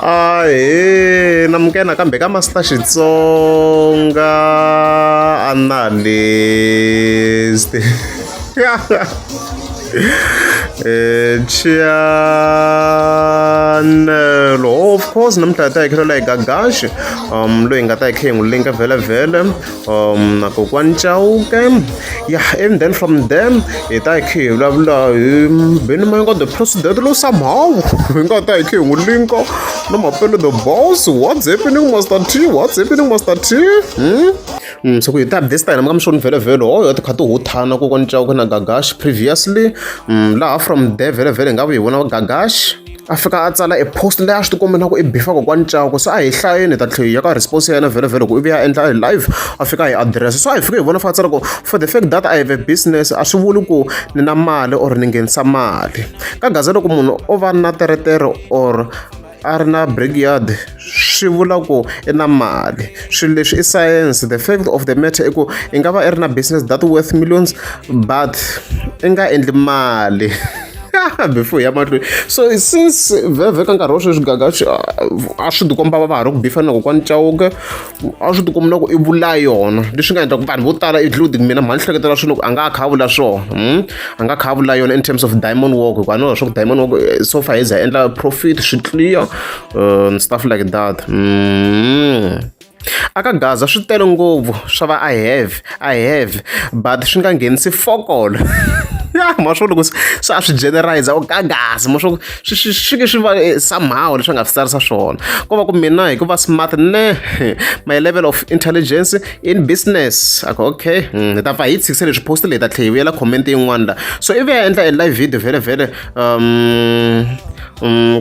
Ahee namukela nakambe ka Master Xitsonga Analyst channel of course namuntlha hi ta hi khelela hi Gagashi loyi hi nga ta hi khe hi n'wi linka vhele vhele na kokwani Chauke ya and then from them hi ta hi khe hi vulavula hi Benny Mayengani the president lowu somehow hi nga ta hi khe hi n'wi linka na Mapele the boss what's happening Master T what's happening Master T hmm? So ku hi ta this time ka mixoni vhele vhele ho ti kha ti huthana kokwani Chauke na Gagash previously laha from there vhele vhele hi nga vu hi vona Gagash a fika a tsala e post leyi a swi tikomba na ku i bifa kokwani Chauke se a hi hlayeni hi ta tlhela hi ya ka response ya yena vhele vhele ku i vuya a endla live a fika hi address so a hi fike hi vona fa a tsala ku for the fact that I have a business a swi vuli ku ni na mali or ni nghenisa mali ka gaza loko munhu o va na teretere or a ri na brickyard swi vula ku i na mali swilo leswi i science the fact of the matter i ku i nga va i ri na business that worth millions but i nga endli mali before hi ya mahlweni so since vhevhe ka nkarhi wa sweswi gaga a swi tikomba va va ha ri ku bifa na kokwani Chauke a swi tikomba na ku i vula yona leswi nga endla ku vanhu vo tala including mina mhani hleketela swilo ku a nga kha a vula swona a nga kha a vula yona in terms of diamond walk hikuva no leswaku diamond walk so far hi za endla profit swi clear and stuff like that. Aka Gaza swi tele ngopfu swa va I have I have but swi nga nghenisi fokolo ma swo loko se a swi generalize u gagaza ma swo swi swi swi ke swi va somehow leswi a nga swi tsarisa swona ko va ku mina hi ku va smart ne my level of intelligence in business a ku okay hi ta pfa hi tshikisa leswi post leyi ta tlhela hi vuyela comment yin'wana la so ivi a endla e live video vhele vhele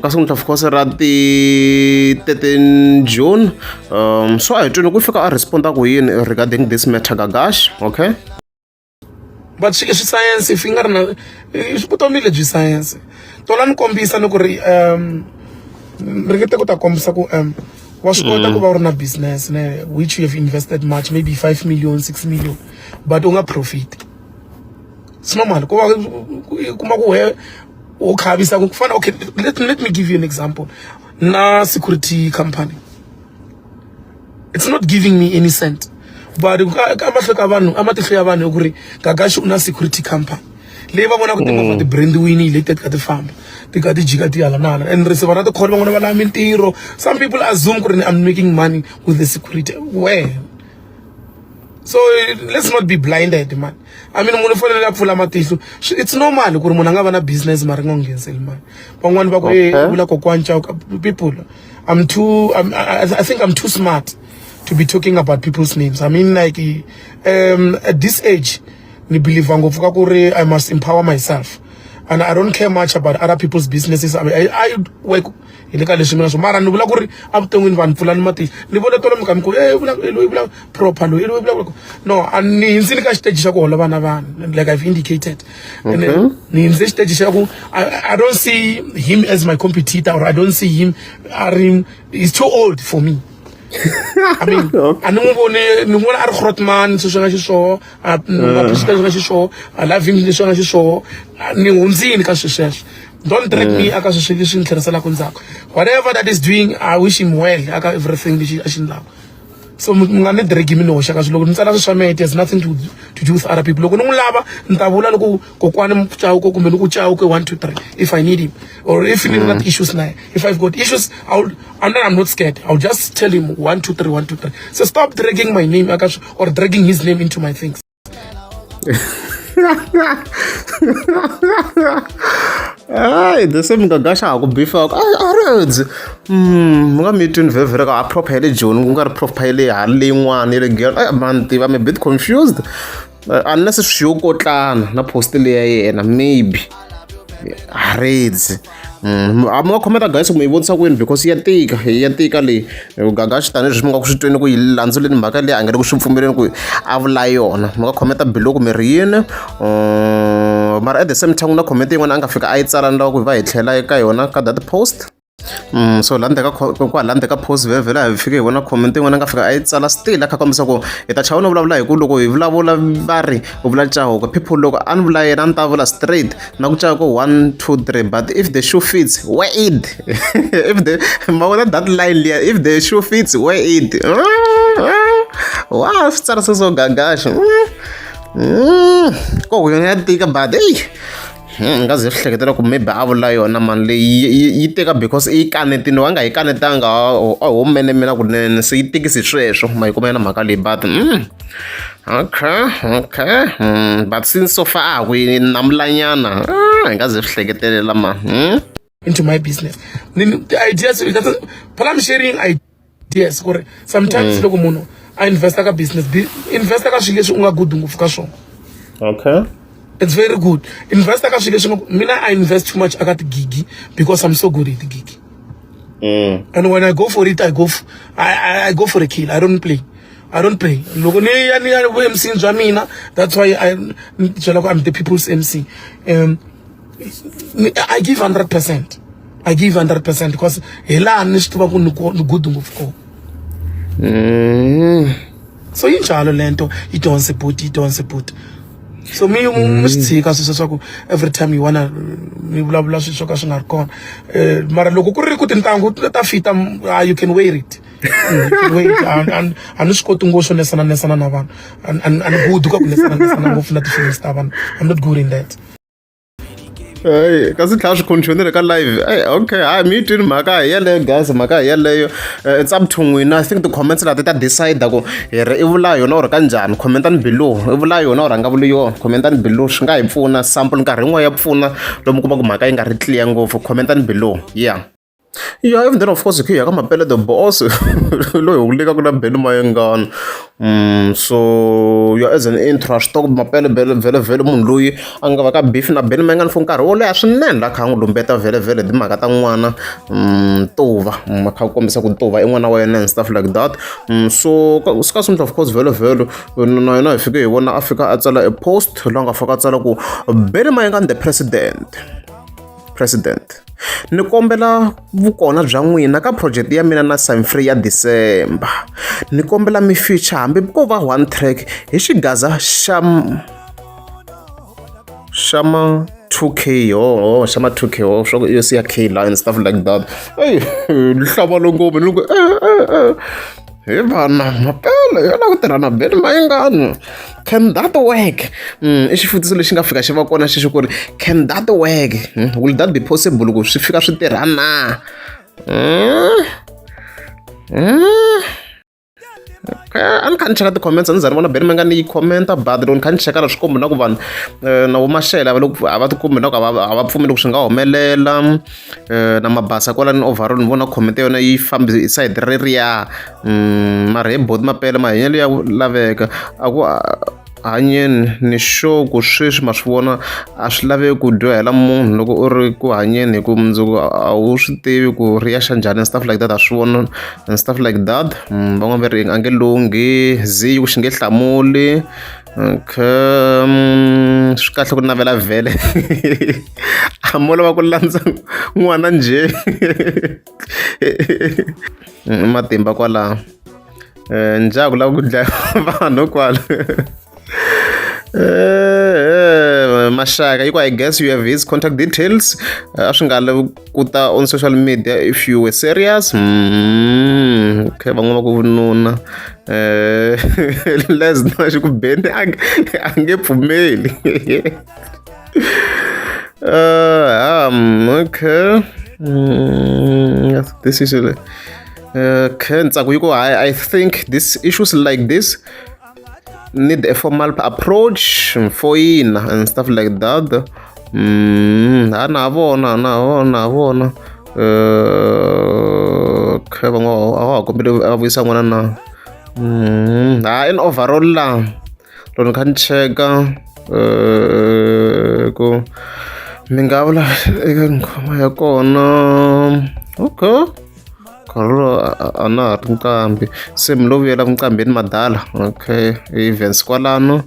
ka siku of course ra ti 13 June so a hi twini ku fika a responda ku yini regarding this matter Gagash okay. But swi swi science if yi nga ri na vutomi lebyi science tola ni kombisa ni ku ri ringete ku ta kombisa ku wa swi kota ku va u ri na business ne which you have invested much maybe 5 million 6 million but u nga profit it's normal ku va kuma ku we u khavisa ku fana okay let me give you an example na security company it's not giving me any cent but ka mahlo ka vanhu a matihlo ya vanhu ku ri Gagashi u na security company leyi va vonaka timovha ti brandiwini leti ti kha ti famba ti kha ti jika ti hala na hala and receive na ti-call van'wana va lava mintirho some people assume ku ri I'm making money with the security where so let's not be blinded man I mean munhu u fanele a pfula matihlo it's normal ku ri munhu a nga va na business mara nga ngheniseli mali van'wani va ku e vula kokwani Chauke people I'm too I'm, I think I'm too smart to be talking about people's names. I mean like at this age ni believe ngopfu ka ku ri I must empower myself and I don't care much about other people's businesses. I mean, I work hi le ka leswi mina swo mara ni vula ku ri evuton'wini vanhu pfulani matihlo ni vona tolo mi kha mi ku e vula loyi vula proper loyi loyi vula no a ni hindzini ka xiteji xa ku holova na vanhu like I've indicated and ni hindze xiteji xa ku I don't see him as my competitor or I don't see him a ri he's too old for me I mean a ni n'wi voni ni n'wi vona a ri grootman sweswi nga xiswoho a appreciate leswi nga xiswoho I love him leswi nga xiswoho ni hundzini ka swilo sweswo don't drag me aka swilo leswi ni tlheriselaka ndzhaku whatever that is doing I wish him well aka everything lexi a xi endlaka so mi nga ni drag mi ni hoxa ka swilo loko ni tsala swilo swa mehe it has nothing to do with other people loko ni n'wi lava ni ta vula ni ku kokwani Chauke kumbe ni ku Chauke 1 2 3 if I need him or if ni ri na ti-issues na yena if I've got issues I'll, I'm not scared I'll just tell him 1 2 3 1 2 3 so stop dragging my name aka or dragging his name into my things. Hayi the same Gagashi a ha ku bifaka a redzi mi nga mi twini vhevhere ka a proper ya le Joni ku nga ri proper ya le hala leyin'wana ya le Giyani a man tiva I'm a bit confused unless swi yo kotlana na post leyi ya yena maybe a redzi a mi nga khometa guys ku mi yi vonisa ku yini because ya tika ya tika leyi Gagashi tanihileswi mi nga ku swi tweni ku yi landzuleni mhaka leyi a nga le ku swi pfumeleni ku a vula yona mi nga khometa below ku mi ri yini mara at the same time ku na comment yin'wana a nga fika a yi tsala ni lava ku hi va hi tlhela eka yona ka that post. So la ndzhaku ka kwala ndzhaku ka post vhele hi fike hi vona comment yin'wana a nga fika a yi tsala still a kha kombisa ku hi ta chava no vulavula hi ku loko hi vulavula va ri u vula Chauke. People, loko a ni vula yena a ni ta vula straight na ku Chauke one two three, but if the shoe fits, wear it. If the ma vona that line liya, if the shoe fits, wear it. Wa swi tsarisa so Gagashi ko yona ya tika, but eyi, nga ze swi hleketela ku maybe a vula yona mani leyi yi tika because i yi kanetini, wa nga yi kanetanga, a ho mene mina kunene, se yi tikisi sweswo ma yi kuma yona mhaka leyi. But okay, but since so far a ha ku yi namulanyana, hi nga ze swi hleketelela ma. Into my business. The ideas, phela I'm sharing ideas ku ri sometimes loko munhu a investa ka business, investa ka swilo leswi u nga good ngopfu ka swona. It's very good, investa ka swilo leswi mina I invest too much aka tigigi because I'm so good at tigigi. And when I go for it, I go for a kill. I don't play, I don't play. Loko ni ya ni ya vu MC bya mina, that's why I ni byela ku I'm the people's MC. I give 100%, I give 100% because hi laha ni swi tiva ku ni good ngopfu kona. So yinjalo lento, idonse bhuti, idonse bhuti. So mi swi tshika sweswo swa ku every time you wanna mi vulavula swilo swo ka swi nga ri kona. Mara loko ku ri ku tintangu ta fita, you can wear it. You can wear it. A ni swi koti ngopfu swo nesana nesana na vanhu. A ni good ka ku nesana nesana ngopfu na ti-feelings ta vanhu. I'm not good in that. Hey, kasi tlhela swi continue ka live. Hey, okay, hayi, mi yi twini mhaka hi yeleyo guys, mhaka hi yeleyo. It's up to n'wina. I think ti-comments leti ta decide ku hi ri i vula yona or ka njhani. Commentani below, i vula yona or a nga vuli yona. Commentani below, swi nga hi pfuna. Sample nkarhi yin'wana ya pfuna lomu kuma ku mhaka yi nga ri clear ngopfu. Commentani below, yeah. Yeah, even then of course hi ya ka Mapele the Boss loyi hi ku na Benny Mayengani. So yeah, as an intro a swi tiva ku Mapele vhele vhele vhele munhu loyi a nga va ka beef na Benny Mayengani for nkarhi wo leha swinene, la kha a n'wi lumbeta vhele vhele hi timhaka ta n'wana Tuva, a kha a kombisa ku Tuva i n'wana wa yena and stuff like that. So ka of course vhele vhele na yena hi fike hi vona a fika a tsala a post laha nga fika a tsala ku Benny Mayengani the president, president, ni kombela vukona bya n'wina ka project ya mina na Samfrey ya December. Ni kombela mi feature hambi ko va one track hi xigaza xa ma 2K. Oh, xa ma 2K. Oh, swa ku yo siya K la and stuff like that. Ey, nhlawalo ngopfu ni ku hi vana Mapele yo lava ku tirha na Benny Mayengani, can that work? I xivutiso lexi nga fika xi va kona xexo ku ri can that work? Will that be possible ku swi fika swi tirha na? Okay, a ni kha ni cheka ti-comments, a ni za ni vona Benny Mayengani yi commenta, but loko ni kha ni cheka la swi kombi na ku vanhu na vo Mashele a va le a va tikombi na ku a va pfumeli ku swi nga humelela. Na Mabasa kwalani overall ni vona comment ya yona yi fambi side reriya. Mara hi boti Mapele mahanyelo ya laveka a ku hanyeni ni sure ku sweswi ma swi vona a swi laveki ku dyohela munhu loko u ri ku hanyeni hi ku mundzuku a wu swi tivi ku ri ya xa njhani and stuff like that, a swi vona and stuff like that. Van'wana va ri a nge lunghi zi ku xi nge hlamuli. Okay, swi kahle ku navela vhele a mo lava ku landza n'wana njhe. Matimba kwalaho. Njhaku lava ku dlaya vanhu kwala. Maxaka yi ku I guess you have his contact details, a swi nga lavi ku ta on social media if you were serious. Okay, van'wana va ku nuna les na xi ku Benny a nge pfumeli. Okay, this is okay. Ntsako yi ku I think this issues like this need a formal approach, foyina and stuff like that. Ha na ha vona, na ha vona, na ha vona. Okay, van'wana a wa ha kombeli a vuyisa n'wana na. Ha in overall la loko ni kha ni cheka ku mi nga vula eka nghoma ya kona. Okay, nkarhi lowu a na ha ri nqambi se mi lo vuyela ku nqambeni madala. Okay, events kwalano.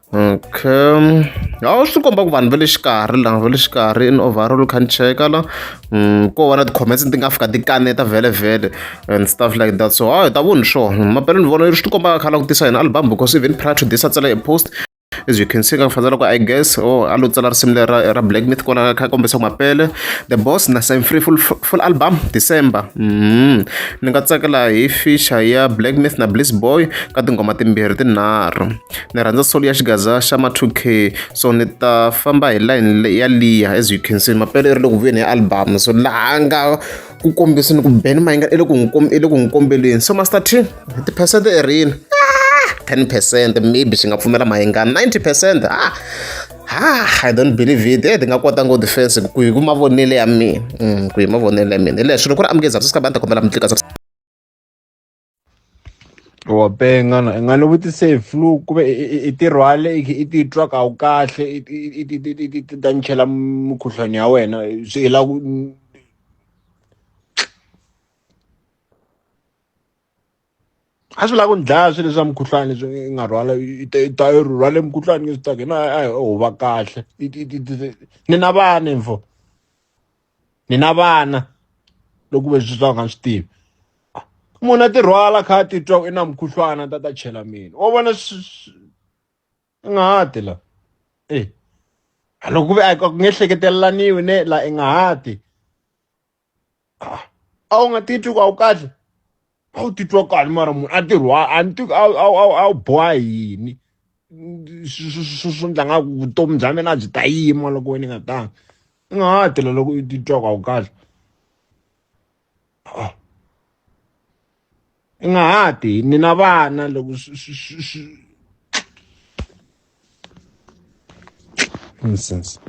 Okay, a swi komba ku vanhu va le xikarhi la, va le xikarhi in overall kha ni cheka la. Ko va na ti-comments ti nga fika ti kaneta vhele vhele and stuff like that. So hayi ta voni swona mapele ni vona swi ti komba kha la ku tisa yena album, because even prior to this a tsala a post, as you can see, ka fanele ku I guess, oh, a lo tsala risimu leri ra Black Myth kwala kha kombisa ku Mapele the boss na Sam Free full, full album December. Ni nga tsakela hi feature ya Black Myth na Bliss Boy ka tinghoma timbirhi tinharhu. Ni rhandza solo ya xigaza xa ma 2K, so ni ta famba hi line ya liya. As you can see, Mapele i ri le ku vuyeni hi album, so laha nga ku kombiseni ku Benny Mayengani i le ku n'wi i le ku n'wi kombeleni. So Master T, tiphesente i rini? 10% maybe swi nga pfumela Mayengani, 90%, ah ah, I don't believe it. Ti nga kota ngo defense ku hi ku mavonelo ya mina. Ku hi mavonelo ya mina hi leswi loko ri amukeza subscribe, a ni ta kombela mi tlika. Wa penga na i nga ni vutise hi flu ku ve i ti rhwale i titwa ka wu kahle i ta ni chela mukhuhlwani ya wena swi i lava ku a swi lava ku ni dlaya swilo leswa mukhuhlwani leswi i nga rhwala i ta i rhwale mukhuhlwani swi ta hina a hi ho va kahle ni na vana mfo, ni na vana loko ve swi swa nga swi tivi munhu a ti rhwala kha a titwa i na mukhuhlwana ta ta chela mina wa vona i nga ha ti la e loko ku ve a ku nge hleketelelaniwi ne la i nga ha ti a wu nga titwi ku a wu kahle, a wu titwa kahle mara munhu a ti rhwala a ni tivi a wu boha yini swi ndla nga ku vutomi bya mina byi ta yima loko wena i nga tanga i nga ha tela loko i titwa ku a wu kahle i nga ha ti ni na vana loko swi nonsense.